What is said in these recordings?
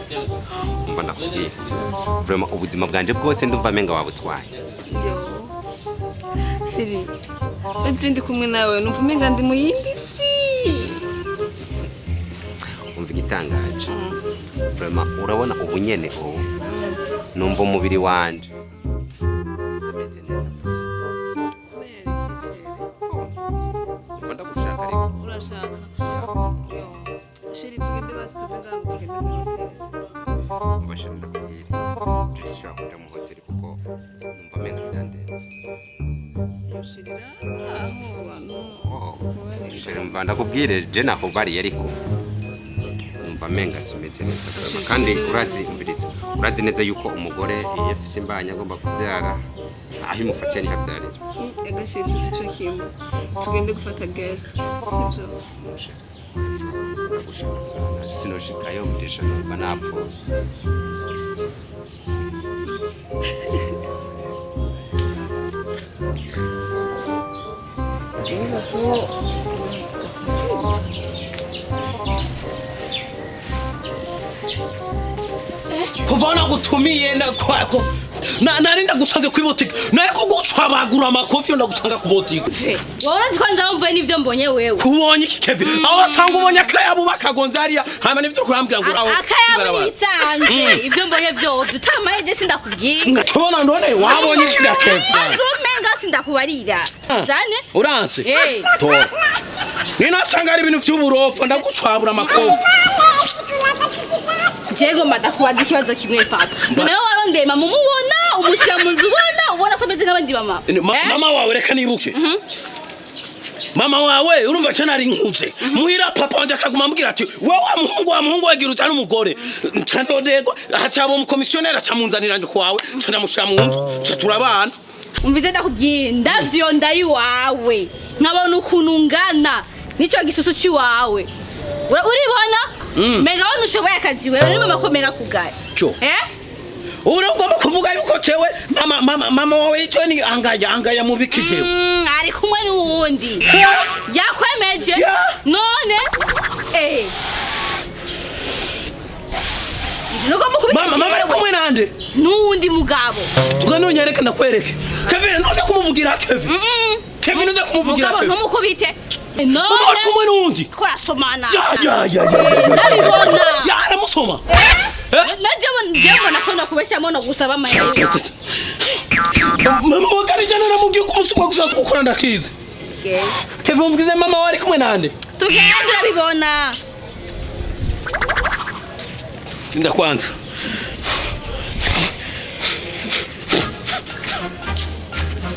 Umva ndakubwira, vraiment ubuzima bwanje bwose ndumva menga wabutwaye. Yo. Chéri, ejo ndi kumwe nawe numva umenga ndi mu yindi si. Umva igitangaje, vraiment urabona ubu nyene, ubu numva umubiri wanje utameze neza. Kubera iki, chéri? Umva, ndagushaka ariko. Urashaka? Yo. Chéri, tugende basi, tuve ngaho tugende muri hoteli. Umva chéri, ndakubwira, je sinshobora kuja mu hoteli kuko numva menga birandenze. Yo chéri, aho abantu. Oh, chéri, umva ndakubwire, je nakubariye ariko numva menga simeze neza vraiment. Kandi urazi, umviriza, urazi neza yuko umugore iyo afise imbanyi agomba kuvyara, aho imufatiye niho avyarira. Ega chéri, tuzi ico kimwe. Tugende gufata guest, sivyo? Ndagushaka sana, sinoshikayo mudesha numva napfuye. Kuva nagutumiye nari ndagusanze kuri botike, nari kugucwabagura amakofi ndagusanga ku botike. Wowe urazi ko nza mvuye n'ibyo mbonye wewe. Ubonye iki, Kevin? Aho wasanga ubonye akayabo bakagonze hariya, hama nivyo kurambwira ngo aho Akayabo n'ibisanzwe, ibyo mbonye byose utamaye je sindakubwira. Tubona none wabonye iki ga, Kevin? Maze umenga sindakubarira zane. Uranse? Eh. Tora, ninasanga ari ibintu vy'uburofa ndagucwabura amakofi. Jego ndakubaza ikibazo kimwe, papa. Noneho warondeye mama, umubona, umushyira mu nzu, ubona ko ameze nk'abandi mama? Eh? Mama wawe, reka nibuke mama wawe. Urumva cyo nari nkuze muhira, papa wanje akaguma ambwira ati: "Wewe wa muhungu, wa muhungu, wagira utari umugore." Nca ndondegwa, hacaba umukomisiyoneri, acamunzanira nje kwawe, nca ndamushira mu nzu, nca turabana. Umvize, ndakubwiye, ndavyonda iwawe nkabona ukuntu ungana nico gisusu c'iwawe. Uribona mega wona ushoboye akazi wewe ni mama ko mega kugaye. Cyo. Eh. Ubu rero ugomba kuvuga yuko jewe mama wawe icyo ni angaya angaya mu biki jewe? Ari kumwe n'uwundi yakwemeje. Ya. None nugomba kubita. Mama ari kumwe nande? N'uwundi mugabo. Tugane unyereke, ndakwereke. Kevin, ntuze kumuvugira Kevin. Kevin, ntuze kumuvugira. Mugabo. Kevin. Ntumukubite. Mama ari None kumwe n'uwundi. ko arasomana. Ya ya ya ya ya, ya. Ndabibona. Ya, aramusoma. Eh? Naje mbona ko ndakubeshyamo no gusaba amahera. Mama wa Karija naramubwiye ko umunsi umwe gusa twukora ndakizi. Kevin, umubwize mama wawe ari kumwe nande? Tugende, urabibona. Linda kwanza.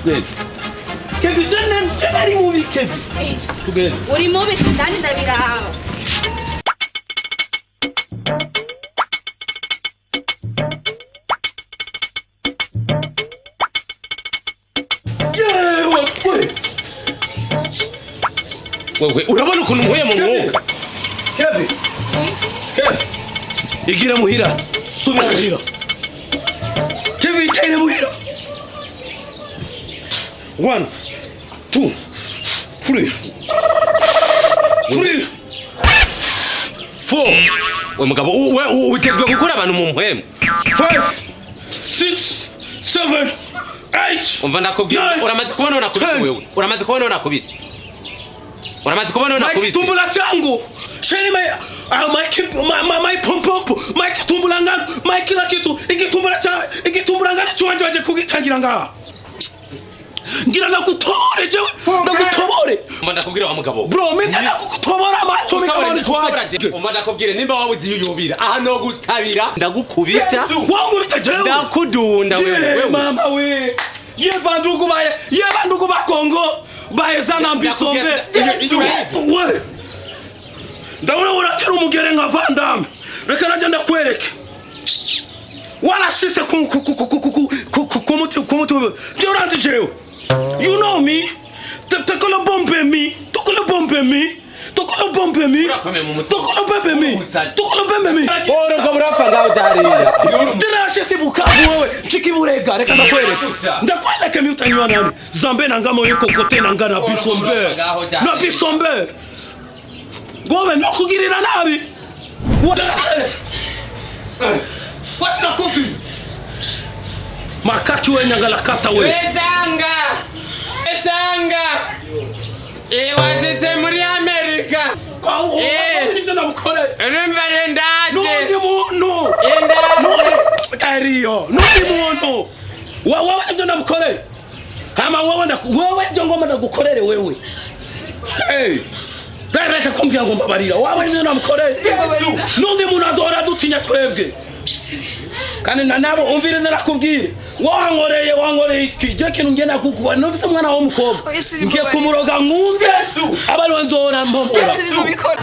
Tugende. Kevin, jana jana ari mubi, Kevin. Tugende. Uri mubi kandi ndabiraba. Yewe we. Wewe urabona ukuntu nkuye mu mwuka? Kevin. Kevin. Igira muhira. Subira muhira. Kevin, itaire muhira. One, two, three. Three. Four. We mugabo, we utezwe gukura abantu mu mpwemu. Five, six, seven, eight. Umva ndakubwira. Nine. Uramaze kubona nakubise? Ten. Wewe uramaze kubona nakubise? Uramaze kubona nakubise? Kitumbula changu. Sheni my my keep my my, my pump pump my kitumbula ngano my kila kitu igitumbula cha igitumbula ngano chiwanje waje kugitangira ngaha ngira ndakutobore jewe, ndakutobore. Umva ndakubwira, wa mugabo. Bro, mimi ndakutobora amacho mikabona. Utabora. Umva ndakubwira, nimba wabuze iyo uyubira aha no gutabira, ndagukubita. Wangu bita jewe. Ndakudunda wewe. Ye Wewe. Mama we, ye bandugu baye, ye bandugu ba Kongo bayeza na mbisombe. Ndakubwira ati, iyo urayizi. We ndabona uratera umugere nka Van Damme, reka najya ndakwereke warashitse ku muti, ku muti wewe. Je, uranzi jewe, you know me. Tokolo bombe mi, tokolo bombe mi, tokolo bombe mi. Urakomeye mu mutwe. Tokolo bombe mi. Umusazi. Tokolo bombe mi. Oro burapfa ngaho utarira. Tena Bukavu wewe chikiburega, reka ndakwereka. Gusa. Ndakwereka mi utanywa nani zambe nangamo yuko kote nanga na bisombe. Ngaho cyane. Na bisombe gobe no kugirira nabi. Wasi nakubwiye makaki we nyangalakata we. Wesanga wesanga washitse muri Amerika. Kwa Eh. nivyo namukoreye. Urumva rero ndaje. N'undi muntu. Ndaje. Ariyo n'undi muntu wewe nivyo namukoreye. Hama wewe wewe nivyo ngomba ndagukorere wewe. Hey. Reka kumbwira ngo mbabarira. Wewe nivyo namukoreye. N'undi muntu azohora dutinya twebwe. Kandi na nabo umvire narakubwire. Wankoreye wankoreye iki? Je kintu ngiye nakukuba nufise umwana w'umukobwa. Oya, shiri Ngiye mbabarira. kumuroga nkumve. Abariwe nzohora mpompora. Sheri ntubikora.